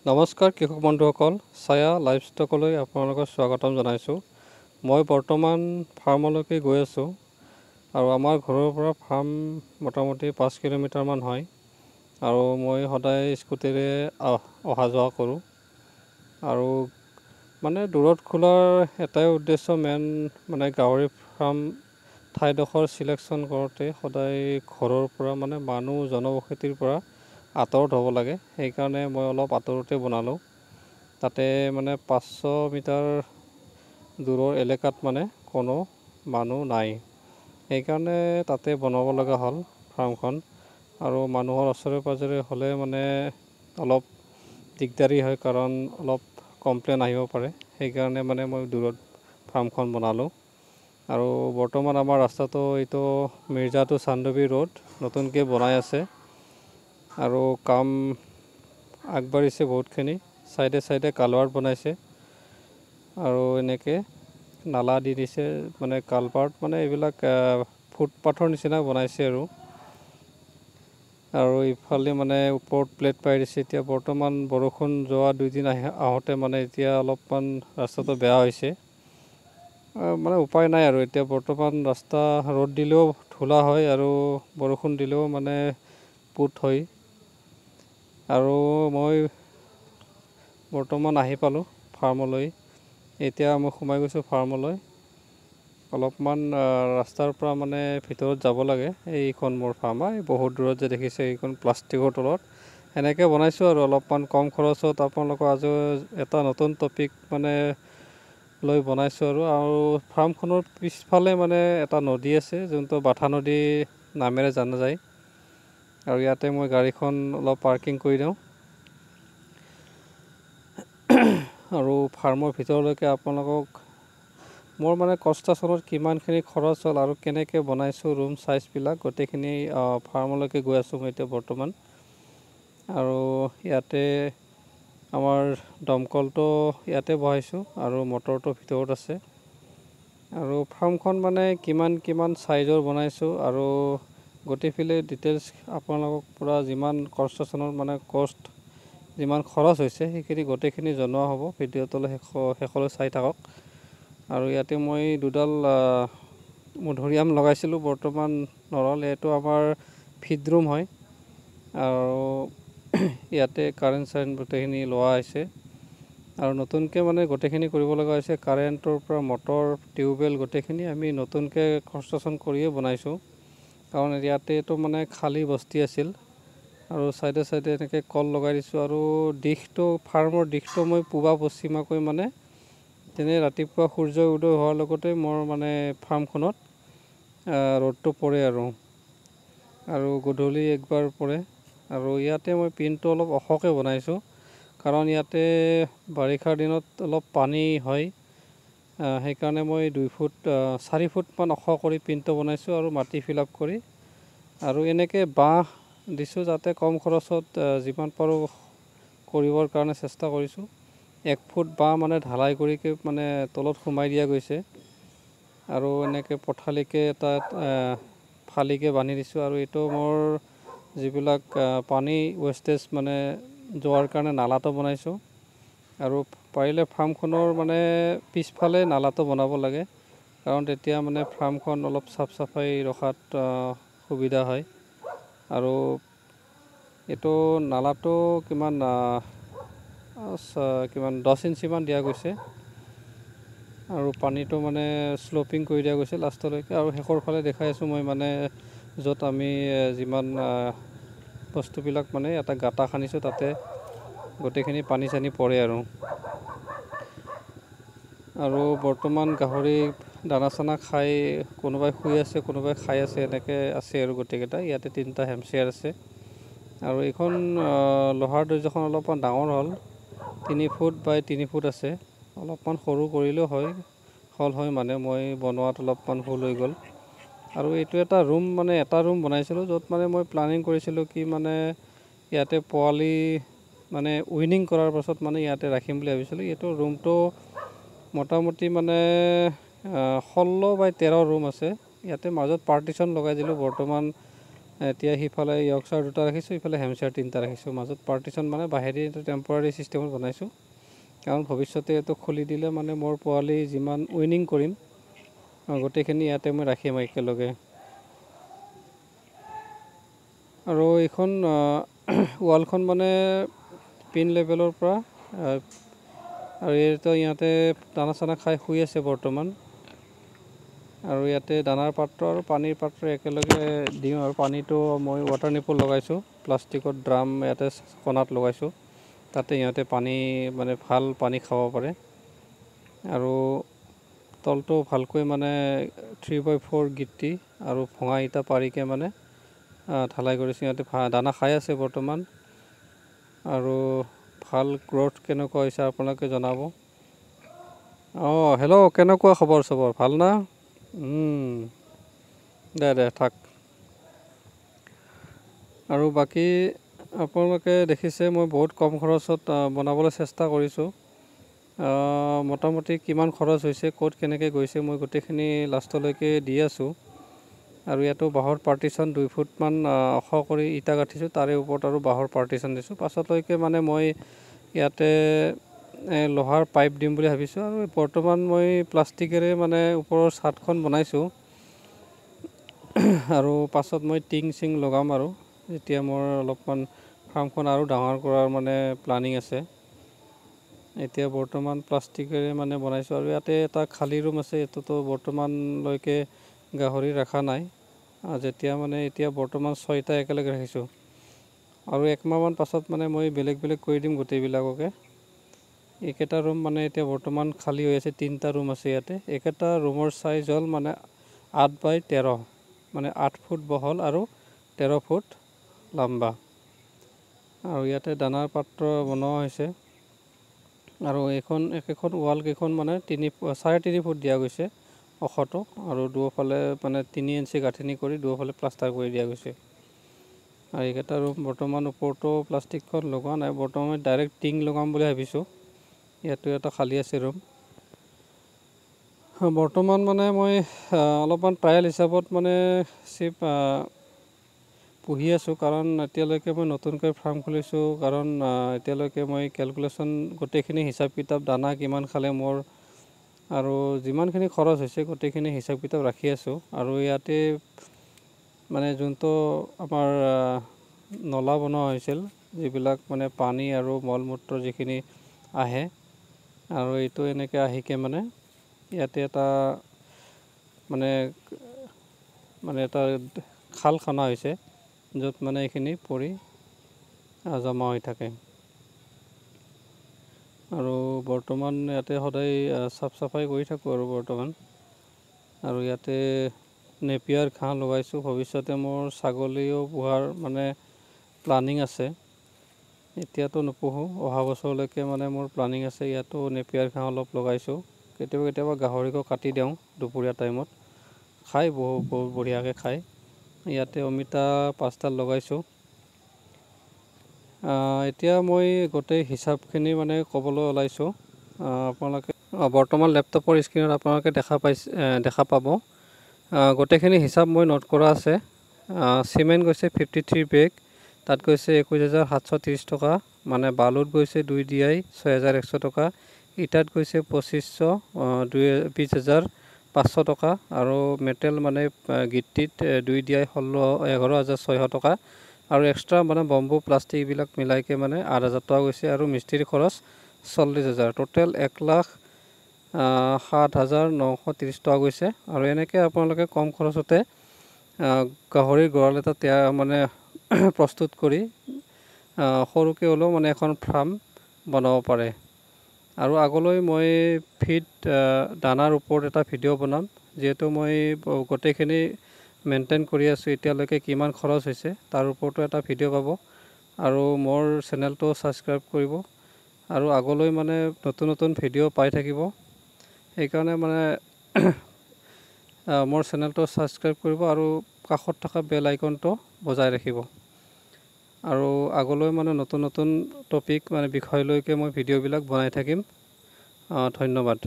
নমস্কাৰ কৃষক বন্ধুসকল, ছায়া লাইভষ্টকলৈ আপোনালোকক স্বাগতম জনাইছোঁ। মই বৰ্তমান ফাৰ্মলৈকে গৈ আছোঁ আৰু আমাৰ ঘৰৰ পৰা ফাৰ্ম মোটামুটি 5 কিলোমিটাৰমান হয় আৰু মই সদায় স্কুটিৰে অহা যোৱা কৰোঁ। আৰু মানে দূৰত খোলাৰ এটাই উদ্দেশ্য মেইন, মানে গাহৰি ফাৰ্ম ঠাইডোখৰ চিলেকশ্যন কৰোঁতে সদায় ঘৰৰ পৰা মানে মানুহ জনবসতিৰ পৰা আঁতৰত হ'ব লাগে, সেইকাৰণে মই অলপ আঁতৰতে বনালোঁ। তাতে মানে 500 মিটাৰ দূৰৰ এলেকাত মানে কোনো মানুহ নাই, সেইকাৰণে তাতে বনাব লগা হ'ল ফাৰ্মখন। আৰু মানুহৰ ওচৰে পাঁজৰে হ'লে মানে অলপ দিগদাৰী হয়, কাৰণ অলপ কমপ্লেইন আহিব পাৰে, সেইকাৰণে মানে মই দূৰত ফাৰ্মখন বনালোঁ। আৰু বৰ্তমান আমাৰ ৰাস্তাটো এইটো মিৰ্জা টু চান্দুবি ৰোড নতুনকৈ বনাই আছে আৰু কাম আগবাঢ়িছে বহুতখিনি। চাইডে চাইডে কালভাৰ্ট বনাইছে আৰু এনেকৈ নালা দি দিছে, মানে কালভাৰ্ট মানে এইবিলাক ফুটপাথৰ নিচিনা বনাইছে। আৰু আৰু ইফালে মানে ওপৰত প্লেট পাই দিছে। এতিয়া বৰ্তমান বৰষুণ যোৱা দুইদিন আহোঁতে মানে এতিয়া অলপমান ৰাস্তাটো বেয়া হৈছে, মানে উপায় নাই আৰু। এতিয়া বৰ্তমান ৰাস্তা ৰ'দ দিলেও ধূলা হয় আৰু বৰষুণ দিলেও মানে পুত হয়। আৰু মই বৰ্তমান আহি পালোঁ ফাৰ্মলৈ। এতিয়া মই সোমাই গৈছোঁ ফাৰ্মলৈ। অলপমান ৰাস্তাৰ পৰা মানে ভিতৰত যাব লাগে। এইখন মোৰ ফাৰ্ম, এই বহুত দূৰত যে দেখিছে এইখন প্লাষ্টিকৰ তলত এনেকৈ বনাইছোঁ। আৰু অলপমান কম খৰচত আপোনালোকৰ আজি এটা নতুন টপিক মানে লৈ বনাইছোঁ। আৰু আৰু ফাৰ্মখনৰ পিছফালে মানে এটা নদী আছে, যোনটো বাঠা নদী নামেৰে জনা যায়। আৰু ইয়াতে মই গাড়ীখন অলপ পাৰ্কিং কৰি দিওঁ। আৰু ফাৰ্মৰ ভিতৰলৈকে আপোনালোকক মোৰ মানে কনষ্ট্ৰাকশ্যনত কিমানখিনি খৰচ হ'ল আৰু কেনেকৈ বনাইছোঁ ৰুম চাইজবিলাক গোটেইখিনি ফাৰ্মলৈকে গৈ আছোঁ মই এতিয়া বৰ্তমান। আৰু ইয়াতে আমাৰ দমকলটো ইয়াতে বহাইছোঁ আৰু মটৰটো ভিতৰত আছে। আৰু ফাৰ্মখন মানে কিমান কিমান চাইজৰ বনাইছোঁ আৰু গোটেইফালে ডিটেইলছ আপোনালোকক পূৰা যিমান কনষ্ট্ৰাকশ্যনৰ মানে কষ্ট যিমান খৰচ হৈছে সেইখিনি গোটেইখিনি জনোৱা হ'ব। ভিডিঅ'টোলৈ শেষলৈ চাই থাকক। আৰু ইয়াতে মই দুডাল মধুৰিআম লগাইছিলোঁ, বৰ্তমান নৰল। এইটো আমাৰ ফিড ৰুম হয় আৰু ইয়াতে কাৰেণ্ট চাৰেণ্ট গোটেইখিনি লোৱা হৈছে। আৰু নতুনকৈ মানে গোটেইখিনি কৰিব লগা হৈছে। কাৰেণ্টৰ পৰা মটৰ, টিউবৱেল গোটেইখিনি আমি নতুনকৈ কনষ্ট্ৰাকশ্যন কৰিয়ে বনাইছোঁ, কাৰণ ইয়াতেতো মানে খালী বস্তি আছিল। আৰু চাইডে চাইডে এনেকৈ কল লগাই দিছোঁ। আৰু দিশটো ফাৰ্মৰ দিশটো মই পূবা পশ্চিমাকৈ মানে তেনে ৰাতিপুৱা সূৰ্য উদয় হোৱাৰ লগতে মোৰ মানে ফাৰ্মখনত ৰ'দটো পৰে আৰু আৰু গধূলি একবাৰ পৰে। আৰু ইয়াতে মই পিনটো অলপ ওখকৈ বনাইছোঁ, কাৰণ ইয়াতে বাৰিষাৰ দিনত অলপ পানী হয়, সেইকাৰণে মই 2 ফুট 4 ফুটমান ওখ কৰি পিনটো বনাইছোঁ আৰু মাটি ফিল আপ কৰি। আৰু এনেকৈ বাঁহ দিছোঁ যাতে কম খৰচত যিমান পাৰোঁ কৰিবৰ কাৰণে চেষ্টা কৰিছোঁ। 1 ফুট বাঁহ মানে ঢালাই কৰি মানে তলত সোমাই দিয়া গৈছে আৰু এনেকৈ পথালিকৈ এটা ফালিকৈ বান্ধি দিছোঁ। আৰু এইটো মোৰ যিবিলাক পানী ৱেষ্টেজ মানে যোৱাৰ কাৰণে নালাটো বনাইছোঁ। আৰু পাৰিলে ফাৰ্মখনৰ মানে পিছফালে নালাটো বনাব লাগে, কাৰণ তেতিয়া মানে ফাৰ্মখন অলপ চাফ চাফাই ৰখাত সুবিধা হয়। আৰু এইটো নালাটো কিমান কিমান 10 ইঞ্চিমান দিয়া গৈছে আৰু পানীটো মানে শ্ল'পিং কৰি দিয়া গৈছে লাষ্টলৈকে। আৰু শেষৰ ফালে দেখাই আছোঁ মই মানে য'ত আমি যিমান বস্তুবিলাক মানে এটা গাঁতা খান্দিছোঁ তাতে গোটেইখিনি পানী চানী পৰে। আৰু আৰু বৰ্তমান গাহৰি দানা চানা খাই কোনোবাই শুই আছে, কোনোবাই খাই আছে, এনেকৈ আছে আৰু গোটেইকেইটা। ইয়াতে 3টা হেমচিয়াৰ আছে। আৰু এইখন লোহাৰ দৰ্জাখন অলপমান ডাঙৰ হ'ল, 3 ফুট বাই 3 ফুট আছে। অলপমান সৰু কৰিলেও হয় হ'ল হয়, মানে মই বনোৱাত অলপমান ভুল হৈ গ'ল। আৰু এইটো এটা ৰুম মানে এটা ৰুম বনাইছিলোঁ য'ত মানে মই প্লানিং কৰিছিলোঁ কি মানে ইয়াতে পোৱালি মানে উইনিং কৰাৰ পাছত মানে ইয়াতে ৰাখিম বুলি ভাবিছিলোঁ। এইটো ৰুমটো মোটামুটি মানে 16 বাই 13 ৰুম আছে। ইয়াতে মাজত পাৰ্টিশ্যন লগাই দিলোঁ। বৰ্তমান এতিয়া সিফালে য়ৰ্কশ্বায়াৰ 2টা ৰাখিছোঁ, ইফালে হেমশ্বায়াৰ 3টা ৰাখিছোঁ। মাজত পাৰ্টিশ্যন মানে বাহিৰে টেম্পৰাৰী চিষ্টেমত বনাইছোঁ, কাৰণ ভৱিষ্যতে এইটো খুলি দিলে মানে মোৰ পোৱালি যিমান উইনিং কৰিম গোটেইখিনি ইয়াতে মই ৰাখিম একেলগে। আৰু এইখন ৱালখন মানে পিন লেভেলৰ পৰা, আৰু এইটো ইয়াতে দানা চানা খাই শুই আছে বৰ্তমান। আৰু ইয়াতে দানাৰ পাত্ৰ আৰু পানীৰ পাত্ৰ একেলগে দিওঁ। আৰু পানীটো মই ৱাটাৰ নিপল লগাইছোঁ, প্লাষ্টিকৰ ড্ৰাম ইয়াতে কণাত লগাইছোঁ, তাতে ইহঁতে পানী মানে ভাল পানী খাব পাৰে। আৰু তলটো ভালকৈ মানে 3x4 গিটি আৰু ভঙা ইটা পাৰিকে মানে ঢালাই কৰিছোঁ। ইহঁতে দানা খাই আছে বৰ্তমান। আৰু ভাল গ্ৰ'থ কেনেকুৱা হৈছে আপোনালোকে জনাব। অঁ হেল্ল', কেনেকুৱা খবৰ চবৰ, ভাল না? দে দে থাক। আৰু বাকী আপোনালোকে দেখিছে মই বহুত কম খৰচত বনাবলৈ চেষ্টা কৰিছোঁ। মোটামুটি কিমান খৰচ হৈছে, ক'ত কেনেকৈ গৈছে, মই গোটেইখিনি লাষ্টলৈকে দি আছোঁ। আৰু ইয়াতো বাঁহৰ পাৰ্টিশ্যন 2 ফুটমান ওখ কৰি ইটা গাঁঠিছোঁ, তাৰে ওপৰত আৰু বাঁহৰ পাৰ্টিশ্যন দিছোঁ। পাছলৈকে মানে মই ইয়াতে লোহাৰ পাইপ দিম বুলি ভাবিছোঁ। আৰু বৰ্তমান মই প্লাষ্টিকেৰে মানে ওপৰৰ চাটখন বনাইছোঁ, আৰু পাছত মই টিং চিং লগাম। আৰু যেতিয়া মোৰ অলপমান ফাৰ্মখন আৰু ডাঙৰ কৰাৰ মানে প্লানিং আছে। এতিয়া বৰ্তমান প্লাষ্টিকেৰে মানে বনাইছোঁ। আৰু ইয়াতে এটা খালী ৰুম আছে, এইটোতো বৰ্তমানলৈকে গাহৰি ৰখা নাই। যেতিয়া মানে এতিয়া বৰ্তমান 6টা একেলগে ৰাখিছোঁ, আৰু একমাহমান পাছত মানে মই বেলেগ বেলেগ কৰি দিম গোটেইবিলাককে। এইকেইটা ৰুম মানে এতিয়া বৰ্তমান খালী হৈ আছে, 3টা ৰুম আছে ইয়াতে। একেটা ৰুমৰ চাইজ হ'ল মানে 8x13, মানে 8 ফুট বহল আৰু 13 ফুট লম্বা। আৰু ইয়াতে দানাৰ পাত্ৰ বনোৱা হৈছে। আৰু এইখন একেখন ৱালকেইখন মানে 3.5 ফুট দিয়া গৈছে ওখটো, আৰু দুয়োফালে মানে 3 ইঞ্চি গাঁথনি কৰি দুয়োফালে প্লাষ্টাৰ কৰি দিয়া গৈছে। আৰু এইকেইটা ৰুম বৰ্তমান ওপৰতো প্লাষ্টিকখন লগোৱা নাই, বৰ্তমান ডাইৰেক্ট টিং লগাম বুলি ভাবিছোঁ। ইয়াতো এটা খালী আছে ৰুম। বৰ্তমান মানে মই অলপমান ট্ৰায়েল হিচাপত মানে চিপ পুহি আছোঁ, কাৰণ এতিয়ালৈকে মই নতুনকৈ ফাৰ্ম খুলিছোঁ। কাৰণ এতিয়ালৈকে মই কেলকুলেশ্যন গোটেইখিনি হিচাপ কিতাপ, দানা কিমান খালে মোৰ আৰু যিমানখিনি খৰচ হৈছে গোটেইখিনি হিচাপ কিতাপ ৰাখি আছোঁ। আৰু ইয়াতে মানে যোনটো আমাৰ নলা বনোৱা হৈছিল, যিবিলাক মানে পানী আৰু মল মূত্ৰ যিখিনি আহে, আৰু এইটো এনেকৈ আহিকে মানে ইয়াতে এটা মানে মানে এটা খাল খনা হৈছে, য'ত মানে এইখিনি পৰি জমা হৈ থাকে। আৰু বৰ্তমান ইয়াতে সদায় চাফ চাফাই কৰি থাকোঁ আৰু বৰ্তমান। আৰু ইয়াতে নেপিয়াৰ ঘাঁহ লগাইছোঁ। ভৱিষ্যতে মোৰ ছাগলীও পোহাৰ মানে প্লানিং আছে, এতিয়াতো নোপোহোঁ, অহা বছৰলৈকে মানে মোৰ প্লানিং আছে। ইয়াতো নেপিয়াৰ ঘাঁহ অলপ লগাইছোঁ। কেতিয়াবা কেতিয়াবা গাহৰিকো কাটি দিওঁ দুপৰীয়া টাইমত, খায় বহু বহুত বঢ়িয়াকৈ খায়। ইয়াতে অমিতা 5টা লগাইছোঁ। এতিয়া মই গোটেই হিচাপখিনি মানে ক'বলৈ ওলাইছোঁ। আপোনালোকে বৰ্তমান লেপটপৰ স্ক্ৰীণত আপোনালোকে দেখা পাব। গোটেইখিনি হিচাপ মই নোট কৰা আছে। চিমেণ্ট গৈছে 53 বেগ, তাত গৈছে 21,730 টকা, মানে বালুত গৈছে 2 DI 6,100 টকা, ইটাত গৈছে 2,500 20,500 টকা, আৰু মেটেল মানে গিটিত 2 DI 11,600 টকা, আৰু এক্সট্ৰা মানে বম্বু প্লাষ্টিক এইবিলাক মিলাইকে মানে 8,000 টকা গৈছে, আৰু মিস্ত্ৰী খৰচ 40,000, টোটেল 1,07,930 টকা গৈছে। আৰু এনেকৈ আপোনালোকে কম খৰচতে গাহৰিৰ গঁৰাল এটা মানে প্ৰস্তুত কৰি সৰুকৈ হ'লেও মানে এখন ফাৰ্ম বনাব পাৰে। আৰু আগলৈ মই ফিড দানাৰ ওপৰত এটা ভিডিঅ' বনাম, যিহেতু মই গোটেইখিনি মেইনটেইন কৰি আছোঁ এতিয়ালৈকে কিমান খৰচ হৈছে তাৰ ওপৰতো এটা ভিডিঅ' পাব। আৰু মোৰ চেনেলটো ছাবস্ক্ৰাইব কৰিব, আৰু আগলৈ মানে নতুন নতুন ভিডিঅ' পাই থাকিব। সেইকাৰণে মানে মোৰ চেনেলটো ছাবস্ক্ৰাইব কৰিব আৰু কাষত থকা বেল আইকনটো বজাই ৰাখিব। আৰু আগলৈ মানে নতুন নতুন টপিক মানে বিষয়লৈকে মই ভিডিঅ'বিলাক বনাই থাকিম। ধন্যবাদ।